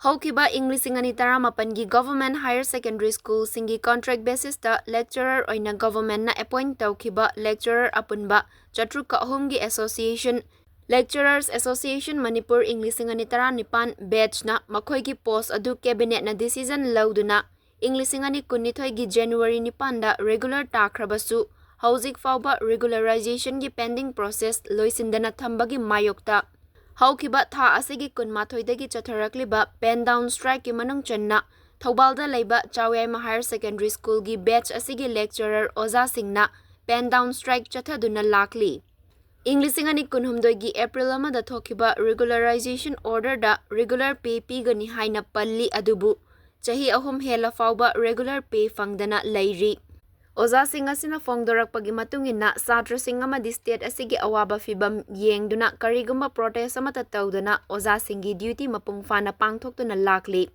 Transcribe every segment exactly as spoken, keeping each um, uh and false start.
ꯍꯧꯈꯤꯕ ꯏꯪ ꯂꯤꯁꯤꯡ ꯑꯅꯤ ꯇꯔꯥꯃꯥꯄꯟꯒꯤ Government Higher Secondary Schoolꯁꯤꯡꯒꯤ contract basisꯇ lecturer ꯑꯣꯏꯅ governmentꯅ appoint ꯇꯧꯈꯤꯕ lecturer ꯑꯄꯨꯟꯕ ꯆꯥꯇ꯭ꯔꯨꯛꯀ ꯑꯍꯨꯝꯒꯤ Association, Lecturers Association Manipur ꯏꯪ ꯂꯤꯁꯤꯡ ꯑꯅꯤ ꯇꯔꯥꯅꯤꯄꯥꯟ batchꯅ ꯃꯈꯣꯏꯒꯤ post ꯑꯗꯨ cabinetꯅ decision ꯂꯧꯗꯨꯅ ꯏꯪ ꯂꯤꯁꯤꯡ ꯑꯅꯤ ꯀꯨꯟꯅꯤꯊꯣꯏꯒꯤ January ꯅꯤꯄꯥꯟꯗ regular ꯇꯥꯈ꯭ꯔꯕꯁꯨ, ꯍꯧꯖꯤꯛ ꯐꯥꯎꯕ regularizationꯒꯤ pending process ꯂꯣꯏꯁꯤꯟꯗꯅ ꯊꯝꯕꯒꯤ ꯃꯥꯌꯣꯛꯇ ꯍꯧꯈꯤꯕ ꯊꯥ ꯑꯁꯤꯒꯤ ꯀꯨꯟꯃꯥꯊꯣꯏꯗꯒꯤ ꯆꯠꯊꯔꯛꯂꯤꯕ pen down strikeꯀꯤ ꯃꯅꯨꯡ ꯆꯟꯅ ꯊꯧꯕꯥꯜꯗ ꯂꯩꯕ ꯆꯥꯎꯌꯥꯏꯃ Higher Secondary Schoolꯒꯤ batch ꯑꯁꯤꯒꯤ lecturer ꯑꯣꯖꯥꯁꯤꯡꯅ pen down strike ꯆꯠꯊꯗꯨꯅ ꯂꯥꯛꯂꯤ꯫ ꯏꯪ ꯂꯤꯁꯤꯡ ꯑꯅꯤ ꯀꯨꯟꯍꯨꯝꯗꯣꯏꯒꯤ April ꯑꯃꯗ ꯊꯣꯛꯈꯤꯕ regularization orderꯗ regular pay ꯄꯤꯒꯅꯤ ꯍꯥꯏꯅ ꯄꯜꯂꯤ, ꯑꯗꯨꯕꯨ ꯆꯍꯤ ꯑꯍꯨꯝ ꯍꯦꯜꯂ ꯐꯥꯎꯕ regular pay ꯐꯪꯗꯅ ꯂꯩꯔꯤ꯫ ꯑꯣꯖꯥꯁꯤꯡ ꯑꯁꯤꯅ ꯐꯣꯡꯗꯣꯔꯛꯄꯒꯤ ꯃꯇꯨꯡ ꯏꯟꯅ, ꯁꯥꯇ꯭ꯔꯁꯤꯡ ꯑꯃꯗꯤ state ꯑꯁꯤꯒꯤ ꯑꯋꯥꯕ ꯐꯤꯚꯝ ꯌꯦꯡꯗꯨꯅ ꯀꯔꯤꯒꯨꯝꯕ protest ꯑꯃꯠꯇ ꯇꯧꯗꯅ ꯑꯣꯖꯥꯁꯤꯡꯒꯤ duty ꯃꯄꯨꯡ ꯐꯥꯅ ꯄꯥꯡꯊꯣꯛꯇꯨꯅ ꯂꯥꯛꯂꯤ꯫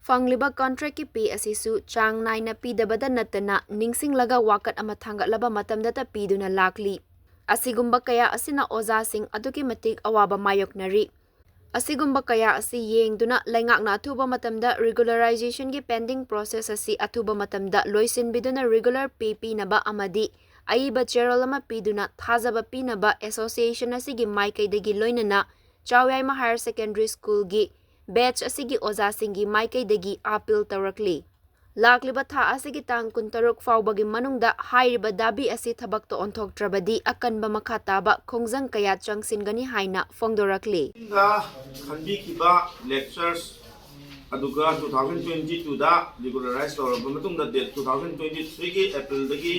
ꯐꯪꯂꯤꯕ contractꯀꯤ pay ꯑꯁꯤꯁꯨ ꯆꯥꯡ ꯅꯥꯏꯅ ꯄꯤꯗꯕꯗ ꯅꯠꯇꯅ, ꯅꯤꯡꯁꯤꯡꯂꯒ ꯋꯥꯀꯠ ꯑꯃ ꯊꯥꯡꯒꯠꯂꯕ ꯃꯇꯝꯗꯇ ꯄꯤꯗꯨꯅ ꯂꯥꯛꯂꯤ꯫ ꯑꯁꯤꯒꯨꯝꯕ ꯀꯌꯥ ꯑꯁꯤꯅ ꯑꯣꯖꯥꯁꯤꯡ ꯑꯗꯨꯛꯀꯤ ꯃꯇꯤꯛ ꯑꯋꯥꯕ ꯃꯥꯌꯣꯛꯅꯔꯤ꯫ ꯑꯁꯤꯒꯨꯝꯕ ꯀꯌꯥ ꯑꯁꯤ ꯌꯦꯡꯗꯨꯅ ꯂꯩꯉꯥꯛꯅ ꯑꯊꯨꯕ ꯃꯇꯝꯗ regularizationꯒꯤ pending process ꯑꯁꯤ ꯑꯊꯨꯕ ꯃꯇꯝꯗ ꯂꯣꯏꯁꯤꯟꯕꯤꯗꯨꯅ regular pay ꯄꯤꯅꯕ ꯑꯃꯗꯤ ꯑꯏꯕ ꯆꯦꯔꯣꯜ ꯑꯃ ꯄꯤꯗꯨꯅ ꯊꯥꯖꯕ ꯄꯤꯅꯕ association ꯑꯁꯤꯒꯤ ꯃꯥꯏꯀꯩꯗꯒꯤ ꯂꯣꯏꯅꯅ ꯆꯥꯎꯌꯥꯏꯃ Higher Secondary Schoolꯒꯤ batch ꯑꯁꯤꯒꯤ ꯑꯣꯖꯥꯁꯤꯡꯒꯤ ꯃꯥꯏꯀꯩꯗꯒꯤ appeal ꯇꯧꯔꯛꯂꯤ꯫ ꯂꯥꯛꯂꯤꯕ ꯊꯥ ꯑꯁꯤꯒꯤ ꯇꯥꯡ ꯀꯨꯟꯇꯔꯨꯛ ꯐꯥꯎꯕꯒꯤ ꯃꯅꯨꯡꯗ ꯍꯥꯏꯔꯤꯕ ꯗꯥꯕꯤ ꯑꯁꯤ ꯊꯕꯛꯇ ꯑꯣꯟꯊꯣꯛꯇ꯭ꯔꯕꯗꯤ ꯑꯀꯟꯕ ꯃꯈꯥ ꯇꯥꯕ ꯈꯣꯡꯖꯪ ꯀꯌꯥ ꯆꯪꯁꯤꯟꯒꯅꯤ ꯍꯥꯏꯅ ꯐꯣꯡꯗꯣꯔꯛꯂꯤ꯫ ꯈꯟꯕꯤꯈꯤꯕ lectures ꯑꯗꯨꯒ two thousand twenty twoꯗ regularize ꯇꯧꯔꯕ ꯃꯇꯨꯡꯗ date two thousand twenty threeꯒꯤ Aprilꯗꯒꯤ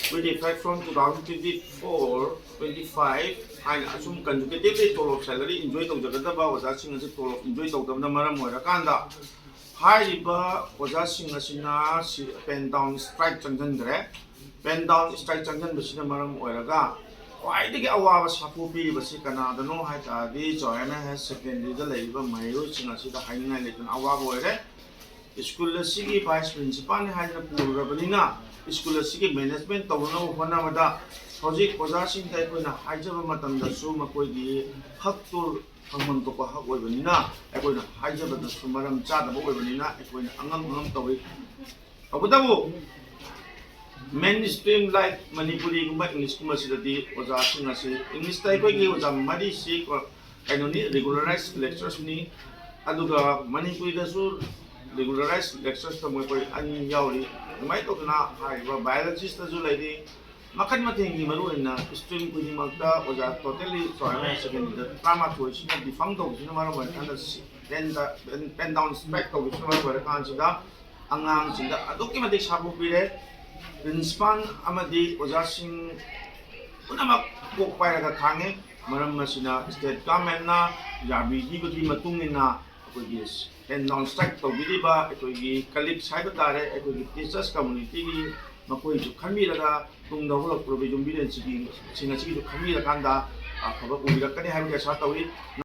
with effect from two thousand twenty four twenty five ꯍꯥꯏꯅ ꯑꯁꯨꯝ consecutively ꯇꯣꯂꯣꯞ salary enjoy ꯇꯧꯖꯒꯗꯕ ꯑꯣꯖꯥꯁꯤꯡ ꯑꯁꯤ ꯇꯣꯂꯣꯞ enjoy ꯇꯧꯗꯕꯅ ꯃꯔꯝ ꯑꯣꯏꯔꯀꯥꯟꯗ ꯍꯥꯏꯔꯤꯕ ꯑꯣꯖꯥꯁꯤꯡ ꯑꯁꯤꯅ pen down strike ꯆꯪꯁꯤꯟꯈ꯭ꯔꯦ꯫ Pen down strike ꯆꯪꯁꯤꯟꯕꯁꯤꯅ ꯃꯔꯝ ꯑꯣꯏꯔꯒ ꯈ꯭ꯋꯥꯏꯗꯒꯤ ꯑꯋꯥꯕ ꯁꯥꯐꯨ ꯄꯤꯔꯤꯕꯁꯤ ꯀꯅꯥꯗꯅꯣ ꯍꯥꯏ ꯇꯥꯔꯗꯤ ꯆꯥꯎꯌꯥꯏꯃ Higher Secondary ꯗ ꯂꯩꯔꯤꯕ ꯃꯍꯩꯔꯣꯏꯁꯤꯡ ꯑꯁꯤꯗ ꯍꯥꯏꯅꯤꯡꯉꯥꯏ ꯂꯩꯇꯅ ꯑꯋꯥꯕ ꯑꯣꯏꯔꯦ꯫ School ꯑꯁꯤꯒꯤ vice principalꯅꯤ ꯍꯥꯏꯗꯅ ꯄꯨꯔꯨꯔꯕꯅꯤꯅ school ꯑꯁꯤꯒꯤ management ꯇꯧꯅꯅꯕ ꯍꯣꯠꯅꯕꯗ ꯍꯧꯖꯤꯛ ꯑꯣꯖꯥꯁꯤꯡꯗ ꯑꯩꯈꯣꯏꯅ ꯍꯥꯏꯖꯕ ꯃꯇꯝꯗꯁꯨ ꯃꯈꯣꯏꯒꯤ ꯍꯛꯇꯨ ꯐꯪꯐꯝ ꯊꯣꯛꯄ ꯍꯛ ꯑꯣꯏꯕꯅꯤꯅ ꯑꯩꯈꯣꯏꯅ ꯍꯥꯏꯖꯕꯗꯁꯨ ꯃꯔꯝ ꯆꯥꯗꯕ ꯑꯣꯏꯕꯅꯤꯅ ꯑꯩꯈꯣꯏꯅ ꯑꯉꯝ ꯑꯉꯝ ꯇꯧꯏ꯫ ꯇꯧꯕꯇꯕꯨ ꯃꯦꯟ ꯁ꯭ꯇ꯭ꯔꯤꯝ ꯂꯥꯏꯛ ꯃꯅꯤꯄꯨꯔꯤꯒꯨꯝꯕ ꯏꯪꯂꯤꯁꯀꯨꯝꯕꯁꯤꯗꯗꯤ ꯑꯣꯖꯥꯁꯤꯡ ꯑꯁꯤ ꯏꯪꯂꯤꯁꯇ ꯑꯩꯈꯣꯏꯒꯤ ꯑꯣꯖꯥ ꯃꯔꯤꯁꯤ ꯀꯩꯅꯣꯅꯤ, ꯔꯤꯒꯨꯂꯔꯥꯏꯖ ꯂꯦꯛꯆꯔꯁꯅꯤ꯫ ꯑꯗꯨꯒ ꯃꯅꯤꯄꯨꯔꯤꯗꯁꯨ ꯔꯤꯒꯨꯂꯔꯥꯏꯖ ꯂꯦꯛꯆꯔꯁꯇ ꯃꯈꯣꯏ ꯑꯅꯤ ꯌꯥꯎꯔꯤ꯫ ꯑꯗꯨꯃꯥꯏꯅ ꯇꯧꯗꯅ ꯍꯥꯏꯔꯤꯕ ꯕꯥꯏꯑꯣꯂꯣꯖꯤꯁꯇꯁꯨ ꯂꯩꯔꯤ꯫ ꯃꯈꯜ ꯃꯊꯦꯜꯒꯤ ꯃꯔꯨꯑꯣꯏꯅ ꯁ꯭ꯇ꯭ꯔꯤꯝ ꯈꯨꯗꯤꯡꯃꯛꯇ ꯑꯣꯖꯥ ꯇꯣꯇꯦꯜꯂꯤ ꯆꯥꯎꯔꯥꯛꯅ ꯁꯦꯀꯦꯟꯗꯔꯤꯗ ꯇꯔꯥꯃꯥꯊꯣꯏꯁꯤꯅ ꯗꯤꯐꯪ ꯇꯧꯕꯁꯤꯅ ꯃꯔꯝ ꯑꯣꯏꯔꯀꯥꯟꯗ ꯄꯦꯟ ꯗꯥꯎꯟ ꯁ꯭ꯄꯦꯛ ꯇꯧꯕꯁꯤꯅ ꯃꯔꯝ ꯑꯣꯏꯔꯀꯥꯟꯁꯤꯗ ꯑꯉꯥꯡꯁꯤꯡꯗ ꯑꯗꯨꯛꯀꯤ ꯃꯇꯤꯛ ꯁꯥꯐꯨ ꯄꯤꯔꯦ꯫ ꯄ꯭ꯔꯤꯟꯁꯤꯄꯥꯜ ꯑꯃꯗꯤ ꯑꯣꯖꯥꯁꯤꯡ ꯄꯨꯝꯅꯃꯛ ꯀꯣꯛ ꯄꯥꯏꯔꯒ ꯈꯥꯡꯉꯦ꯫ ꯃꯔꯝ ꯑꯁꯤꯅ ꯁ꯭ꯇꯦꯠ ꯒꯚꯔꯟꯃꯦꯟꯠꯅ ꯌꯥꯕꯤꯈꯤꯕꯒꯤ ꯃꯇꯨꯡ ꯏꯟꯅ ꯑꯩꯈꯣꯏꯒꯤ ꯄꯦꯟ ꯗꯥꯎꯟ ꯁ꯭ꯇ꯭ꯔꯥꯏꯛ ꯇꯧꯕꯤꯔꯤꯕ ꯑꯩꯈꯣꯏꯒꯤ ꯀꯂꯤꯛꯁ ꯍꯥꯏꯕ ꯇꯥꯔꯦ, ꯑꯩꯈꯣꯏꯒꯤ ꯇꯤꯆꯔꯁ ꯀꯝꯃꯨꯅꯤꯇꯤꯒꯤ ꯃꯈꯣꯏꯁꯨ ꯈꯟꯕꯤꯔꯒ ꯇꯨꯡꯗ ꯍꯧꯒꯠꯂꯛꯄ ꯌꯨꯝꯕꯤꯔꯦꯟꯁꯤꯡ ꯑꯁꯤꯒꯤꯁꯨ ꯈꯟꯕꯤꯔꯀꯥꯟꯗ ꯑꯐꯕ ꯑꯣꯏꯔꯛꯀꯅꯤ ꯍꯥꯏꯕꯒꯤ ꯑꯁꯥ ꯇꯧꯏ꯫